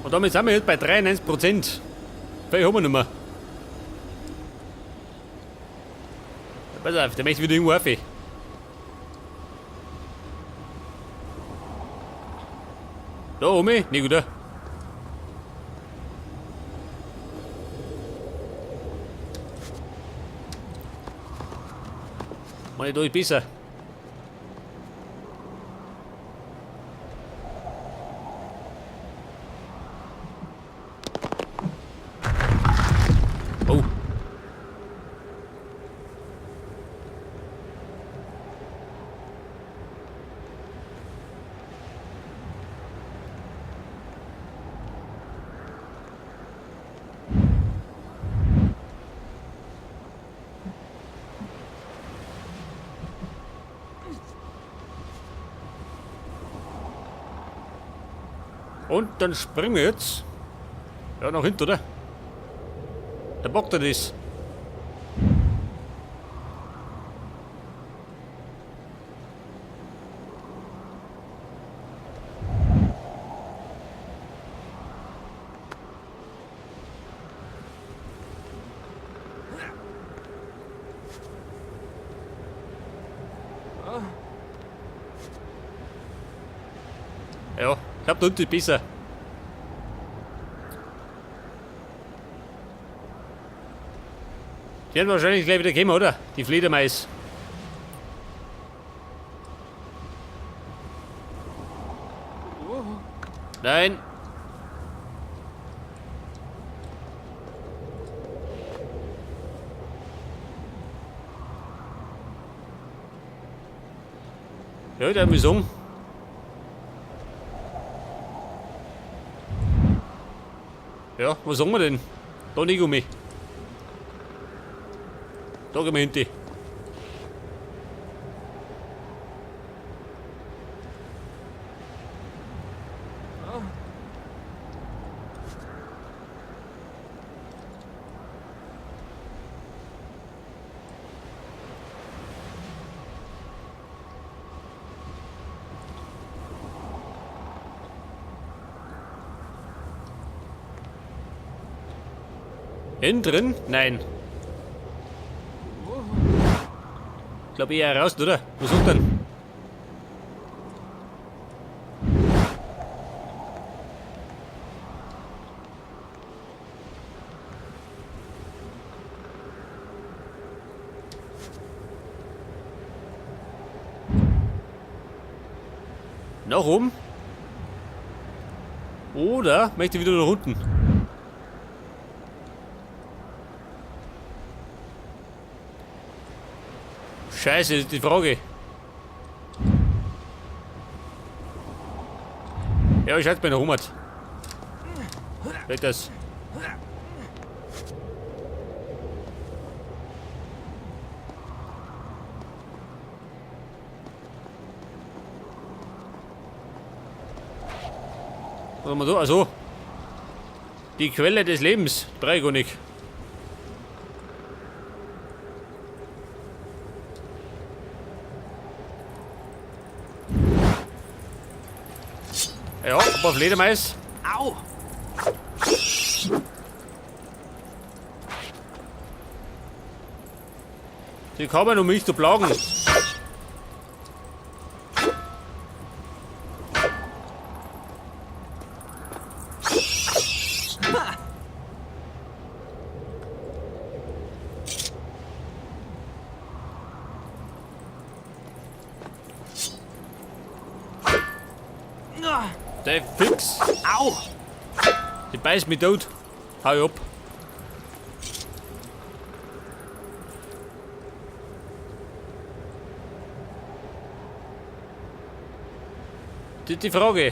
Und damit sind wir jetzt bei 93%. Viel haben wir nicht mehr. Pass auf, der möchte wieder irgendwo rauf. Da oben, nicht oder? Mann, da ist besser. Oh. Und dann springen wir jetzt. Ja, nach hinten, oder? Der bockt er das. Ja, ich glaub, da unten ist besser. Die werden wahrscheinlich gleich wieder kommen, oder? Die Fledermaus. Nein. Ja, der muss um. Ja, was sagen wir denn? Da nicht um mich. Da gehen wir hinten. Innen drin? Nein. Ich glaub eher raus, oder? Was sagt denn? Nach oben? Oder möchte ich wieder nach unten? Scheiße, das ist die Frage. Ja, ich halte mich noch um. Vielleicht das. Was haben wir da? Also. Die Quelle des Lebens. Dreigonig. Ja, ein paar Fledermäuse. Au! Die kommen, um mich zu plagen. Der fix. Au! Die beißt mich tot. Hau ab. Das ist die Frage.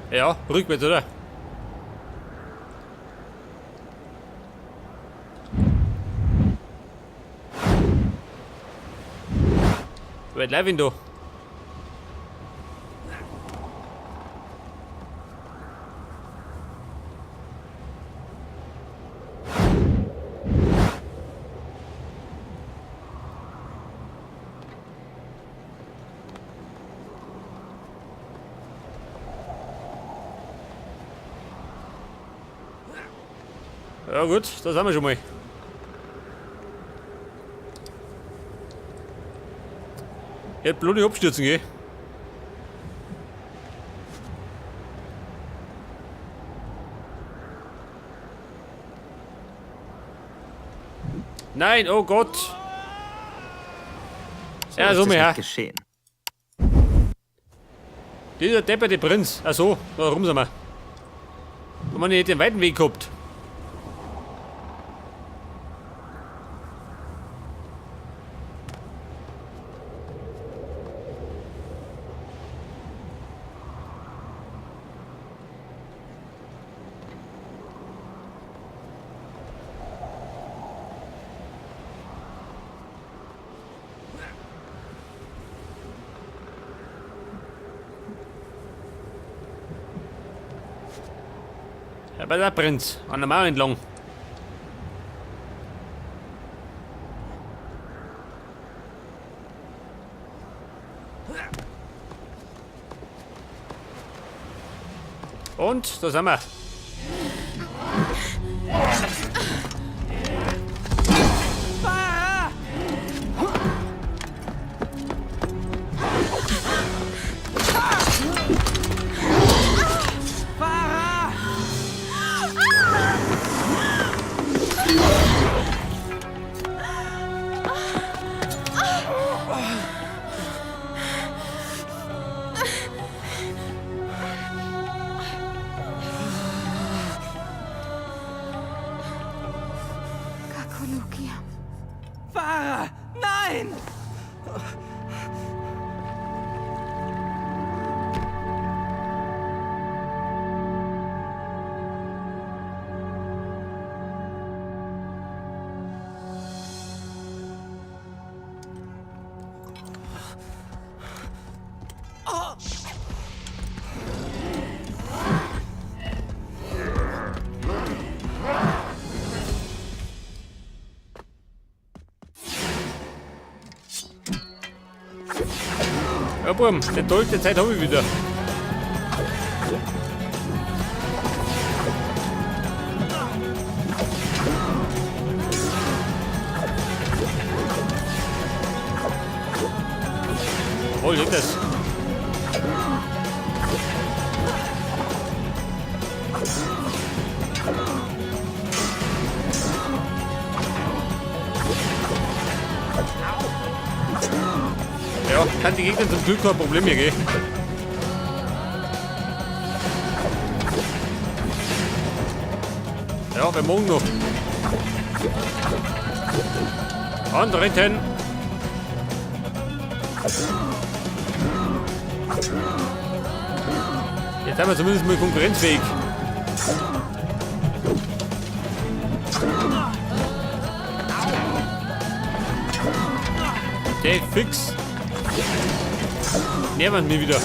Ja, rückwärts, oder? Wer leib ihn da? Ja gut, da sind wir schon mal. Ich hätte bloß nicht abstürzen gell? Nein, oh Gott. So Ja, ist so es mehr. nicht geschehen. Dieser depperte Prinz. Ach so, da rum sind wir. Haben wir nicht den weiten Weg gehabt. Ja, bei der Prinz, an der Mauer entlang. Und da sind wir. Kakolokia. Fahrer! Nein! Ja, Burm, die tolle Zeit habe ich wieder. Jawohl, geht das. Ja, kann die Gegner zum Glück kein Problem hier, gell? Ja, wir morgen noch. Und rennen. Jetzt haben wir zumindest mal konkurrenzfähig. Der fix. Nerven mir wieder.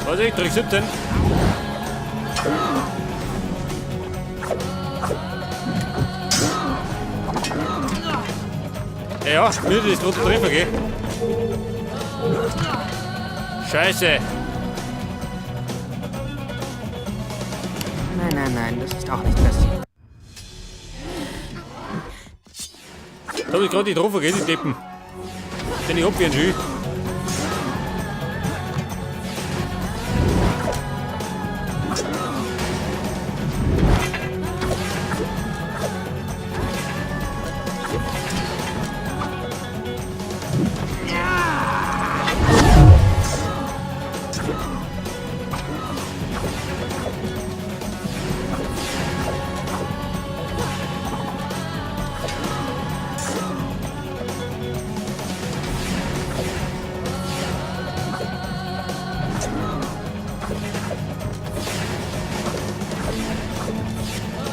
Was ich? Trick 17. Ja, ja, mir ist roter Treffer, gell? Scheiße. Nein, nein, nein, das ist auch nicht passiert. Da hab ich gerade die getroffen, gell, die Deppen. Den ich hab wie ein Schü.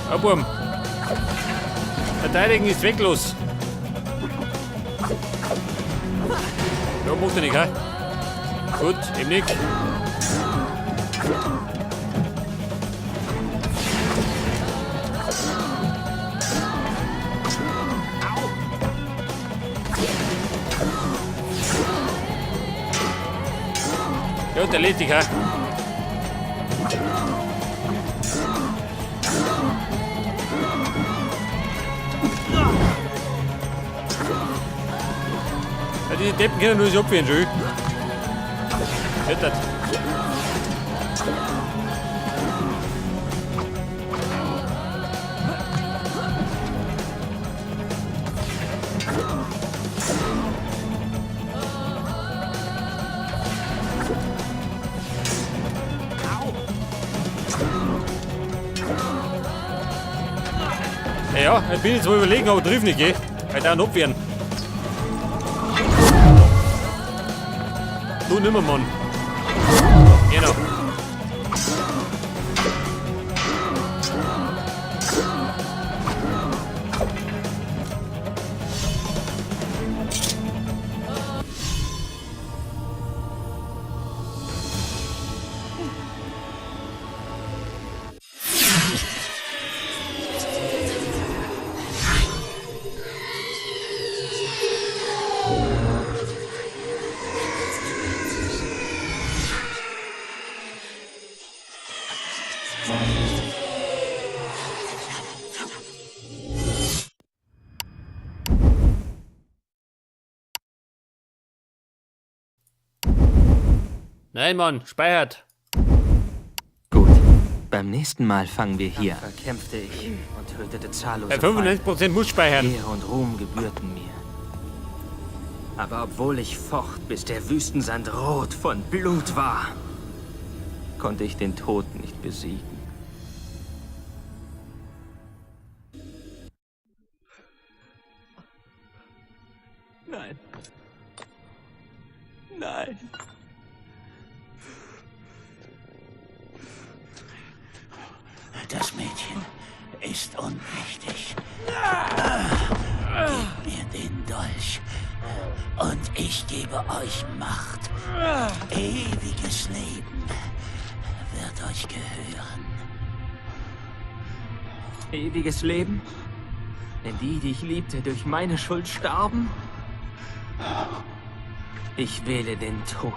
Ja, Burm. Verteidigen ist zwecklos. Ja, macht er nicht, hä? Gut, eben nicht. Ja, der lädt dich auch. Ja, diese Deppen können nur so abwehren, schön. Hört das. Ja, ich bin jetzt wohl überlegen, aber triff nicht, gell? Weil da abwehren. Du nimmer, Mann. Genau. Nein, Mann, speichert. Gut. Beim nächsten Mal fangen wir hier an. Kämpfte ich und tötete zahllose Bei 95% muss speichern. Ehre und Ruhm gebührten mir. Aber obwohl ich focht, bis der Wüstensand rot von Blut war, konnte ich den Tod nicht besiegen. Nein. Nein. Das Mädchen ist unwichtig. Gebt mir den Dolch und ich gebe euch Macht. Ewiges Leben wird euch gehören. Ewiges Leben? Wenn die, die ich liebte, durch meine Schuld starben? Ich wähle den Tod.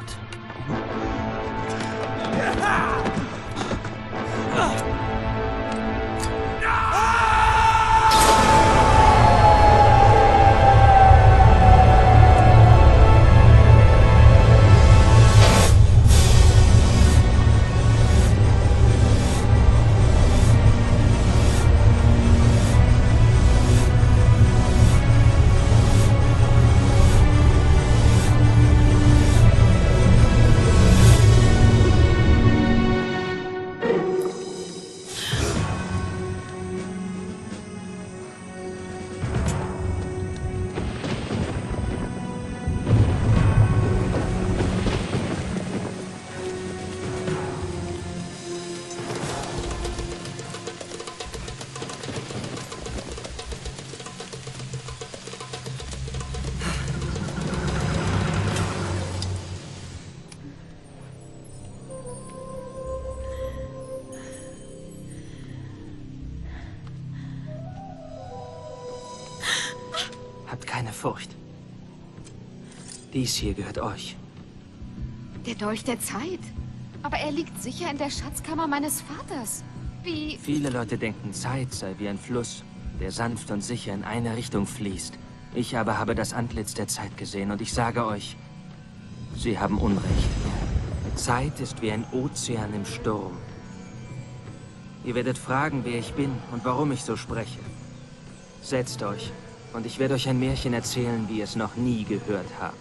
Habt keine Furcht. Dies hier gehört euch. Der Dolch der Zeit. Aber er liegt sicher in der Schatzkammer meines Vaters. Wie... Viele Leute denken, Zeit sei wie ein Fluss, der sanft und sicher in eine Richtung fließt. Ich aber habe das Antlitz der Zeit gesehen und ich sage euch, sie haben Unrecht. Zeit ist wie ein Ozean im Sturm. Ihr werdet fragen, wer ich bin und warum ich so spreche. Setzt euch und ich werde euch ein Märchen erzählen, wie ihr es noch nie gehört habt.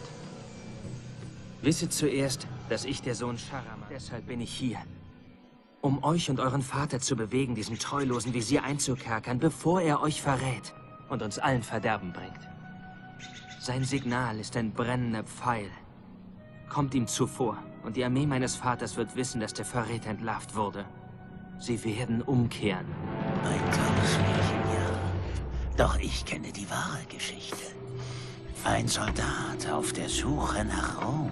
Wisset zuerst, dass ich der Sohn Shahraman. Deshalb bin ich hier. Um euch und euren Vater zu bewegen, diesen treulosen Visier einzukerkern, bevor er euch verrät und uns allen Verderben bringt. Sein Signal ist ein brennender Pfeil. Kommt ihm zuvor, und die Armee meines Vaters wird wissen, dass der Verräter entlarvt wurde. Sie werden umkehren. Ein tolles Märchen, ja. Doch ich kenne die wahre Geschichte. Ein Soldat auf der Suche nach Rom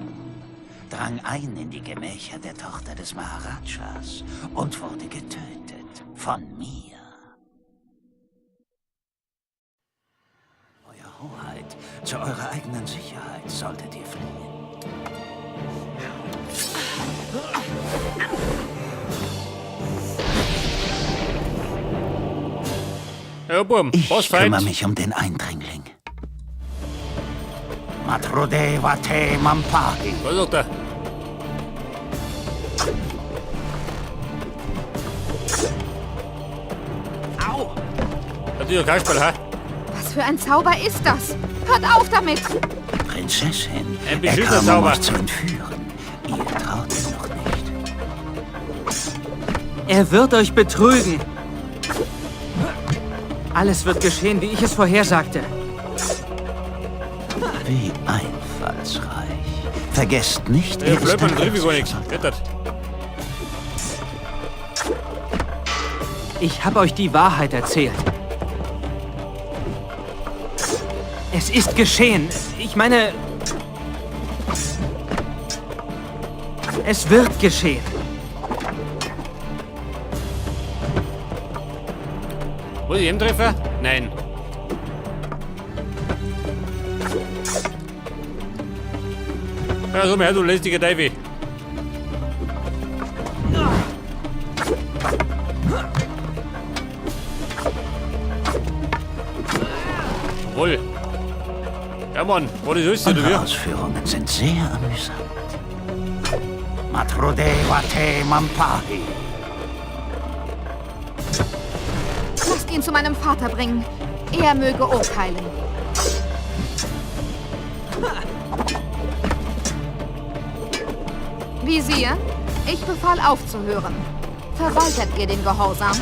drang ein in die Gemächer der Tochter des Maharajas und wurde getötet von mir. Euer Hoheit, zu eurer eigenen Sicherheit solltet ihr fliehen. Ja, Bum, Ich kümmere mich um den Eindringling. Matrudeva te Mampahi. Was ist da? Au! Hat dieser Kasperl, ha? Was für ein Zauber ist das? Hört auf damit! Prinzessin, Ein er kam, um Beschützerzauber. euch zu entführen. Ihr traut ihm noch nicht. Er wird euch betrügen. Alles wird geschehen, wie ich es vorhersagte. Wie einfallsreich. Vergesst nicht, Ja, er ist blöd, ein man trifft gar nichts. persischer Geht das? Ich habe euch die Wahrheit erzählt. Es ist geschehen. Ich meine... Es wird geschehen. Muss ich ihn treffen? Nein. Ja, komm her, du lästiger Teufel. Jawohl. Ja, Mann, was ist das denn, Eure du? Ausführungen sind sehr amüsant. Matrudeva te Mampahi. Lasst ihn zu meinem Vater bringen. Er möge urteilen. Visier, ich befahl aufzuhören. Verweigert ihr den Gehorsam?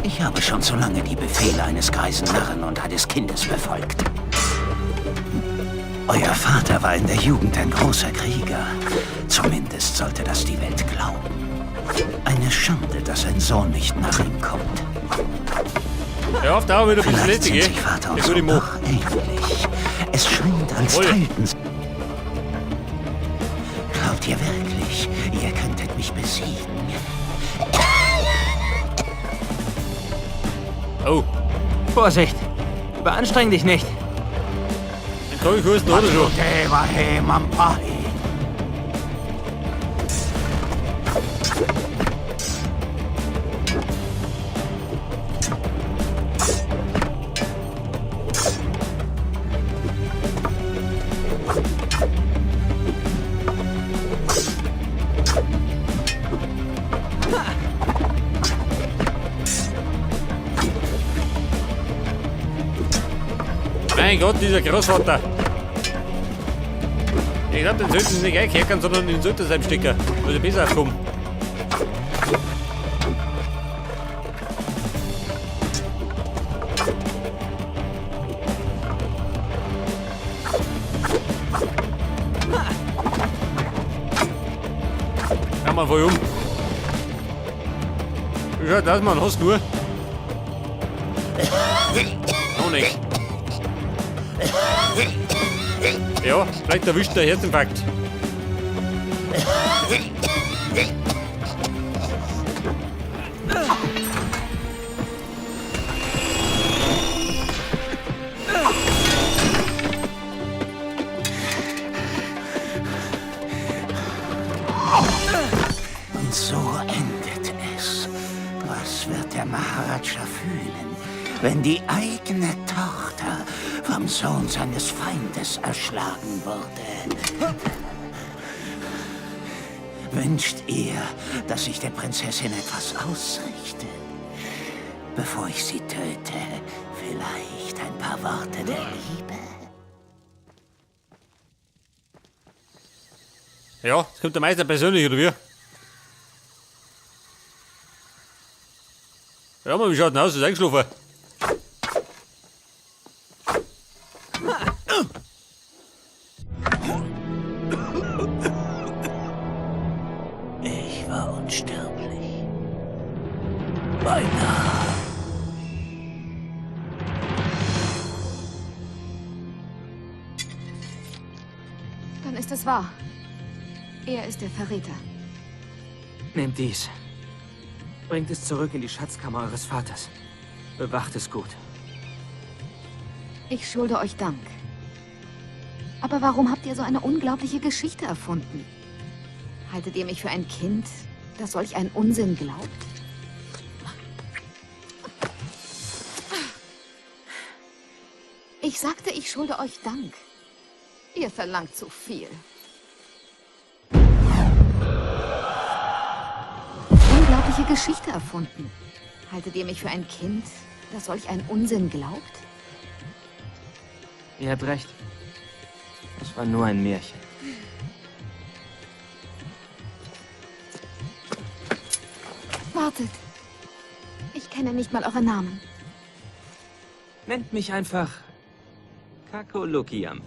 Ich habe schon zu lange die Befehle eines greisen Narren und eines Kindes befolgt. Euer Vater war in der Jugend ein großer Krieger. Zumindest sollte das die Welt glauben. Eine Schande, dass ein Sohn nicht nach ihm kommt. Ja, auf Dauer wieder ein bisschen Vielleicht lästig, sind eh? sich Vater und Der gute Sohn Mo. doch ähnlich. Es scheint, als Jawohl. teilten sie... Glaubt ihr wirklich, ihr könntet mich besiegen? Oh, Vorsicht! Überanstreng dich nicht. ein Teufel oder schon. Matrudeva Mampahi. Mein Gott, dieser Großvater. Ich glaube, den sollten sie nicht einkeckern, sondern den sollten sie stecken. Würde besser aufkommen. Ja, man, voll um. Wie schaut das, man? Hast du nur? Noch nicht. Ja, vielleicht erwischt der Herzinfarkt. Und so endet es. Was wird der Maharaja fühlen, wenn die eigene Tochter vom Sohn seines Feindes erschlagen wurde? Wünscht ihr, dass ich der Prinzessin etwas ausrichte? Bevor ich sie töte, vielleicht ein paar Worte der Liebe? Ja, es kommt der Meister persönlich, oder wie? Ja, Mann, wie schaut denn aus? Ist eingeschlafen. Ich war unsterblich. Beinahe. Dann ist es wahr. Er ist der Verräter. Nehmt dies. Bringt es zurück in die Schatzkammer eures Vaters. Bewacht es gut. Ich schulde euch Dank. Aber warum habt ihr so eine unglaubliche Geschichte erfunden? Haltet ihr mich für ein Kind, das solch einen Unsinn glaubt? Ich sagte, ich schulde euch Dank. Ihr verlangt zu viel. Unglaubliche Geschichte erfunden. Haltet ihr mich für ein Kind, das solch einen Unsinn glaubt? Ihr habt recht. Es war nur ein Märchen. Wartet. Ich kenne nicht mal eure Namen. Nennt mich einfach Kakolokiam.